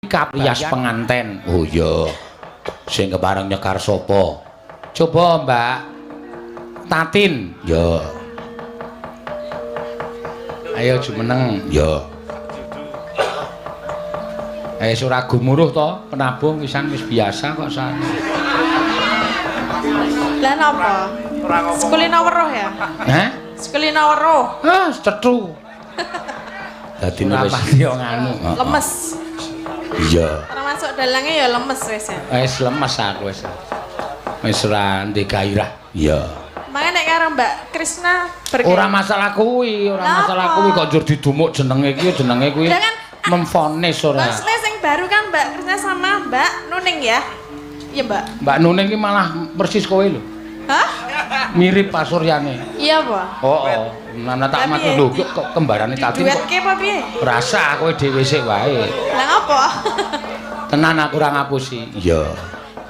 Kaprias penganten. Oh iya. Sing kepareng nyekar sapa? Coba Mbak Tatin. Ya. Ayo jumeneng. Ya. Eh ora gumuruh to, penabuh pisan wis biasa kok sana. Lah napa? Sekulina weruh ya? Hah? Sekulina weruh. Ah, cethu. Dadi wis pati yo nganu. Lemes. Iya. Termasuk dalangnya ya lemes wis ya. Wis lemes aku wis. Wis ora ndek gairah. Iya. Makane nek karo Mbak Krisna bergairah. Ora masalah kuwi, ora masalah kuwi kok njur didumuk jenenge iki jenenge kuwi. Lah kan memvonis ora. Maksudnya sing baru kan Mbak Krisna sama Mbak Nuning ya? Iya, Mbak. Mbak Nuning iki malah persis kowe lho. Hah? Mirip Pak Suryane. Iya, apa? Oh, nah tak mati lho kok kembarane Tatin kok. Duetke apa piye? Rasa kowe dhewe sik wae. Lah ngopo? Tenan aku ora ngapusi. Iya.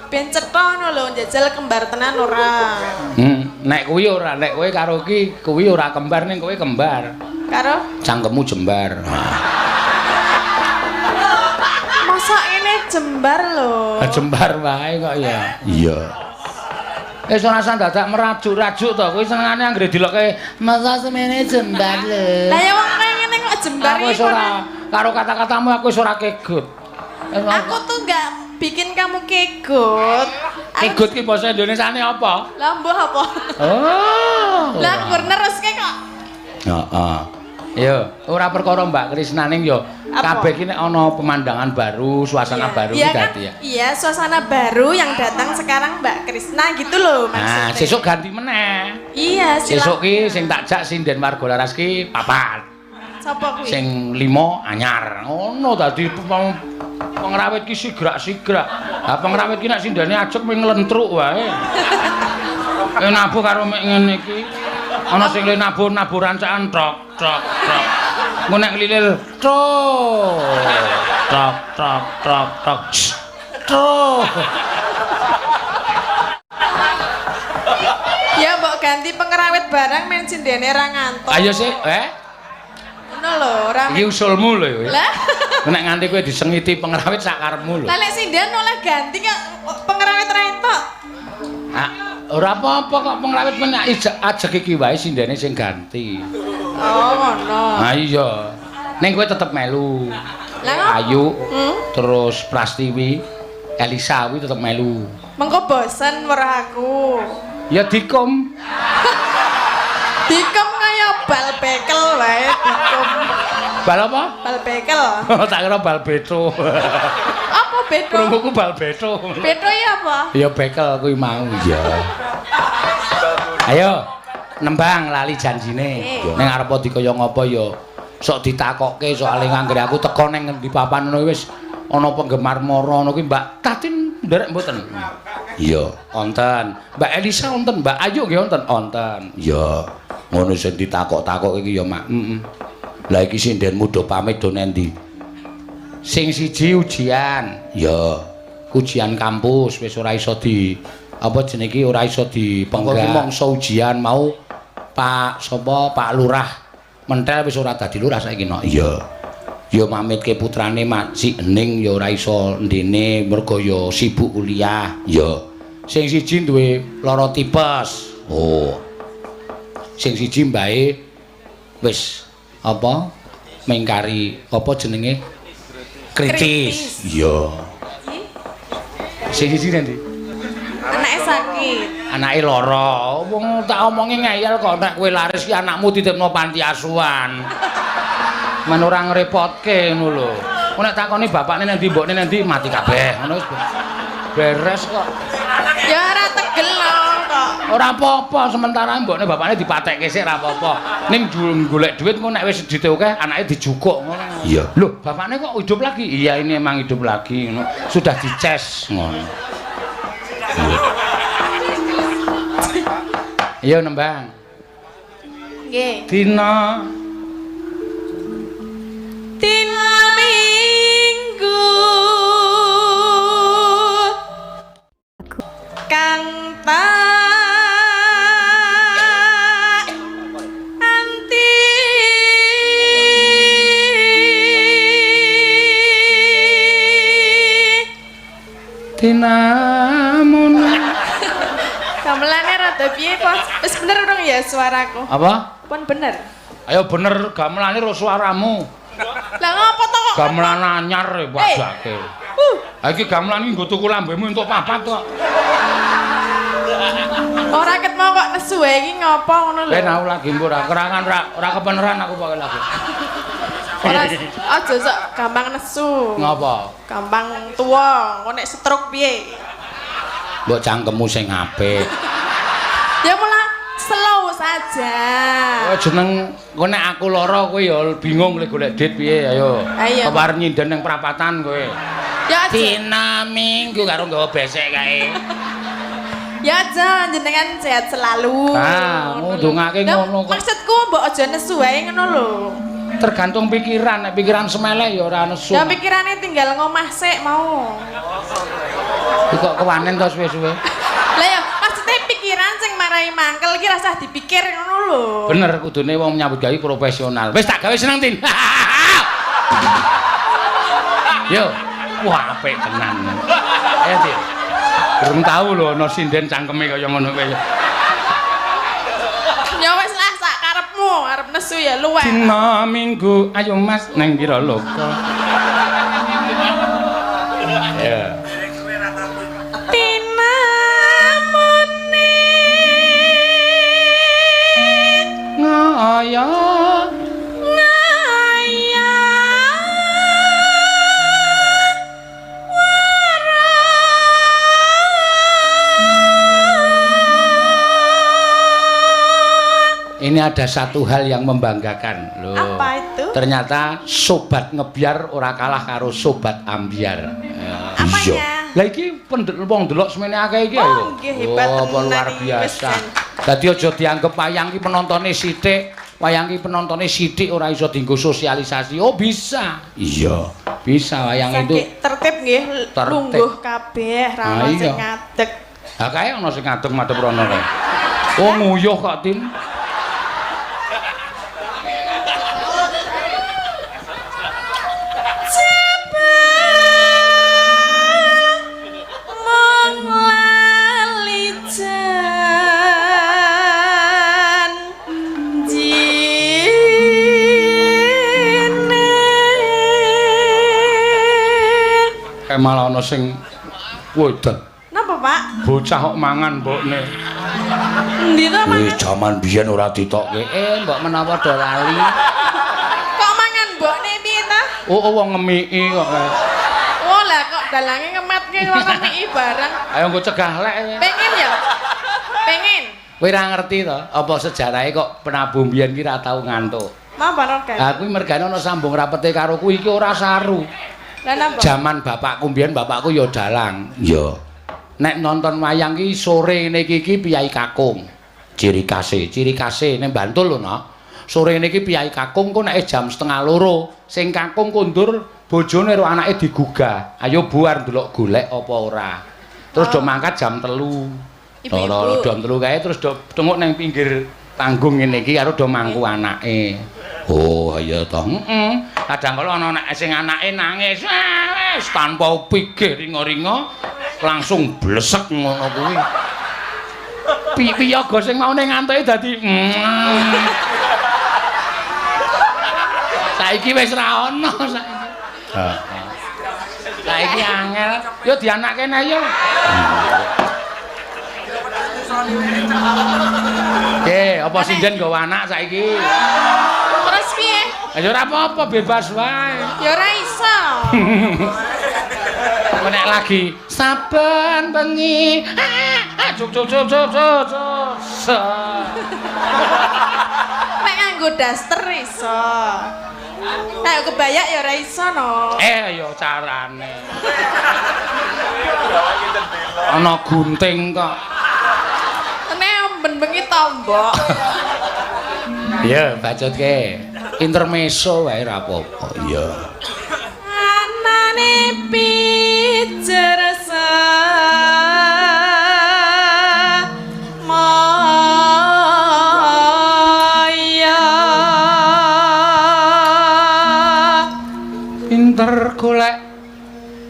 Ben cetha ngono lho njajal kembar tenan ora. Nek kuwi ora, nek kowe karo iki kuwi ora kembar ning kowe kembar. Karo? Cangkemmu jembar. Masa ini jembar lho. Jembar wae kok ya. Iya. Wis ora usah dadak merajuk-rajuk to, kowe senengane anggere dilokke masa semene jembar lho. Lah ya wong kaya ngene kok jembar iki. Aku wis ora karo kata-katamu aku wis ora kegut. Aku tuh enggak bikin kamu kegut. Kegut ki basa Indonesiane apa? Lah mbuh apa? Oh. Lah aku neruske kok. Heeh. Ya, ora perkara Mbak Krisna ning ya kabeh iki nek ana pemandangan baru, suasana baru iki kan, dadi ya. Iya, suasana baru yang datang sekarang Mbak Krisna gitu loh maksudnya. Nah, sesuk ganti meneh. Iya, silakan. Sesuk ki sing tak jak sinden warga laras ki papat. Sapa kuwi? Sing 5 anyar. Ngono dadi pengrawit ki sigrak-sigrak. Lah pengrawit ki nek sindene ajeg mung nglentruk wae. Nabuh karo mek ngene iki. Ana sing le nabuh-nabuh rancakan tok tok tok. Engko nek nglilil tok tok tok tok tok. Tok. Ya mbok ganti pengrawit barang men sindene ra ngantuk. Ayo sik, eh. Ngono lho, ora. Iki usulmu lho kowe. Lah, nek nganti kowe disengiti pengrawit sak karepmu lho. Lah nek sinden oleh ganti kok pengrawit ra entuk. Ah, ora apa-apa kok pengrawit men ajeg iki wae sindene sing ganti. Oh, ngono. Ha iya. Ning kowe tetep melu. Lah Ayu, terus Prastiwi, Elisa kuwi tetep melu. Mengko bosen weruh aku. Ya dikum. Dikum kaya bal bekel wae dikum. Bal apa? Bal bekel. Tak kira bal betro. Apa betro? Krunguku bal betro. Betro ya apa? Ya bekel kuwi mau. Iya. Ayo nembang lali janjine. Ning arep dikaya ngapa ya sok ditakokke soalé anggere aku teko ning ngendi papan ngono wis ana penggemar mara ngono kuwi Mbak Tatin nderek mboten? Iya, wonten. Mbak Elisa wonten, Mbak Ayu nggih wonten? Wonten. Iya. Ngono sing ditakok-takok iki ya, Mak. Heeh. Lah iki sindenmu do pamit do nendi? Sing siji ujian. Ya, ujian kampus wis ora iso di apa jenenge iki ora iso dipenggak. Iki mangsa ujian mau Pak sapa Pak Lurah Mentel wis ora dadi lurah saiki no. Iya. Ya mamitke putrane Mak si Ening ya ora iso ndene mergo ya sibuk kuliah. Ya. Sing siji duwe lara tipes. Oh. Sing siji mbahe wis apa mengkari apa jenenge kritis. Iya. Sing siji nanti anake sakit. Anake lara. Wong tak omongi ngeyel kok nek kowe laris ki anakmu titipno panti asuhan. Men ora ngrepotke ngono lho. Ku nek takoni bapakne nang ndi mbokne nang ndi mati kabeh. Ngono wis beres kok. Ya ora tegel kok. Ora apa-apa sementara mbokne bapakne dipatekke sik ora apa-apa. Ning golek duit engko nek wis duite akeh anake dijukuk ngono. Iya. Lho, bapakne kok hidup lagi? Iya, ini emang hidup lagi ngono. Sudah dices ngono. Iya nembang. Nggih. Dina Dina Minggu kang tak anti Tinamune. Gamelane rada piye kok? Wis bener dong ya suaraku? Apa? Pun bener. Ayo bener gamelane ro suaramu. Lah ngopo to kok? Gamelan anyar e padake. Ha iki gamelan iki nggo tuku lambemu entuk papat kok. Ora ket mau kok nesu wae iki ngopo ngono lho. Ben aku lagi mbok ora kerangan ora kebeneran aku pokoke lagi. Ora aja sok gampang nesu. Ngopo? Gampang tuwa, engko nek stroke piye? Mbok cangkemmu sing apik. Ya mula slow saja. Oh jeneng engko nek aku lara kowe ya bingung lek golek duit piye ayo. Apa arep nyinden ning prapatan kowe? Ya aja. Dina Minggu karo nggawa besek kae. Ya aja jenengan sehat selalu. Ah, ndongake ngono kok. Maksudku mbok aja nesu wae ngono lho. Tergantung pikiran, nek pikiran semeleh ya ora nesu. Ya pikirane tinggal ngomah sik mau. Iki kok kewanen to suwe-suwe. Lah ya maksudnya pikiran sing marai mangkel iki rasah dipikir ngono lho. Bener kudune wong nyambut gawe profesional. Wis tak gawe seneng Tin. Yo, wah apik tenan. Ayo Tin. Durung tau lho ana sinden cangkeme kaya ngono kowe. Ya wis lah sak karepmu, arep nesu ya luweh. Dina Minggu ayo Mas nang Wiraloka. Ya. Tinamune ngaya ngaya Ini ada satu hal yang membanggakan loh. Apa itu? Ternyata sobat ngebiar ora kalah karo sobat ambiar. Apanya? Lah iki wong ndelok semene akeh iki ayo. Oh, nggih hebat tenan. Luar biasa. Dadi aja dianggep wayang iki penontone sithik, wayang iki penontone sithik ora iso dienggo sosialisasi. Oh, bisa. Iya, bisa wayang itu. Tertib nggih, lungguh kabeh, ra ono sing ngadeg. Ha kae ono sing ngadeg madhep rono kae. Oh, nguyuh kok Tin. Malah ana sing wedan. Napa, Pak? Bocah kok mangan mbokne. Endi to mangan? Wih, jaman biyen ora ditokke. Mbok menawa do lali. Kok mangan mbokne piye ta? Oh, wong ngemiki kok kae. Oh, lah kok dalange ngemetke wong ngemiki bareng. Ayo nggo cegah lek. Pengen ya? Pengen. Kowe ora ngerti to, apa sejarahe kok penabuh biyen ki ora tau ngantuk. Napa Rogan? Lah kuwi mergane ana sambung rapete karo kuwi iki ora saru. Jaman bapakku mbiyen bapakku ya dalang. Iya. Nek nonton wayang ki sore ngene iki iki piyai kakung. Ciri khase ning Bantul lho, Nak. Sore ngene iki piyai kakung kok nek jam 1:30, sing kakung kondur bojone karo anake digugah. Ayo buar ndelok golek apa ora. Terus do mangkat jam 3. Lho jam 3 kae terus do tengok ning pinggir panggung ngene iki karo do mangku anake. Oh iya toh. Heeh. Kadang kala ana nek sing anake nangis, wis tanpa pikir ringa-ringa langsung blesek ngono kuwi. Piyaga sing maune ngantuke dadi saiki wis ra ono saiki. Heeh. Saiki angel. Yo dianake neh yo. Oke, apa sinden nggawa anak saiki? Terus piye? Ya ora apa-apa, bebas wae. Ya ora iso. Nek lagi saben bengi, cuk cuk cuk cuk cuk. Nek nganggo daster iso. Nek kebayak ya ora iso no. Ya carane. Ana gunting kok. Nek ben bengi tombok. Iya, bacotke. Intermezzo wae ora apa-apa. Iya. Anane pijer maya. Pinter golek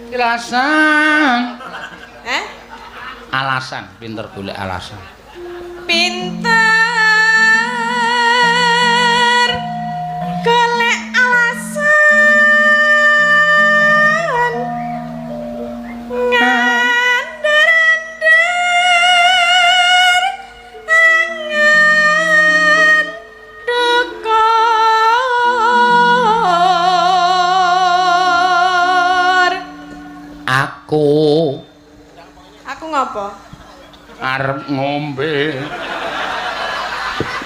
kilasan. Alasan, pinter golek alasan. Pinter golek alasan ngandar-andar angan dukur. Aku Aku ngopo? Arep ngombe.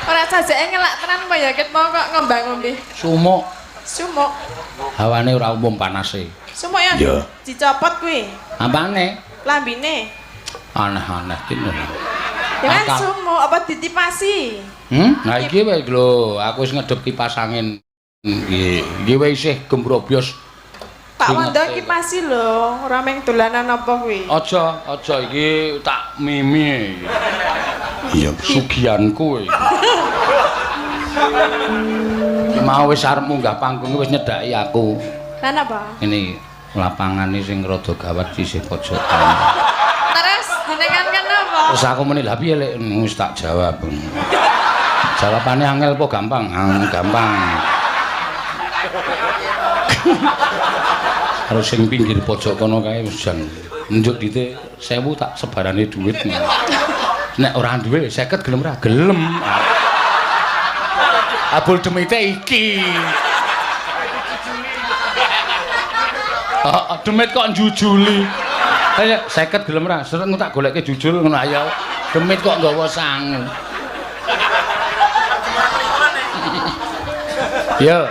Ora sajake ngelak tenan apa ya ket mau kok ngombang-ngombe. Sumuk. Sumuk. Hawane ora umum panase. Sumuk ya Iya. dicopot kuwi. Apane? Lambine. Aneh-aneh tino. Ya kan sumuk apa ditipasi? Nah iki wae lho, aku wis ngedep kipas angin. Nggih, iki wae isih gembrobyos. Pak Wondo kipasi lho, ora mung dolanan apa kuwi. Aja, aja iki tak mimi. Iya, sugihanku iki. Mau wis arep munggah panggung wis nyedhaki aku. Lah napa? Ini lapangane sing rada gawat isih pojokan. Terus jenengan kan apa? Terus aku muni, lha piye lek wis tak jawab. Jawabane angel apa gampang? Gampang. Harus sing pinggir pojok kono kae wis jan njuk dite 1000 tak sebarane dhuwit. Nek ora duwe 50 gelem ora? Gelem. Abul demite iki. Heeh, demit kok njujuli. Kaya 50 gelem ora? Seret tak golekke jujul ngono ayo. Demit kok nggawa sangu. Yo.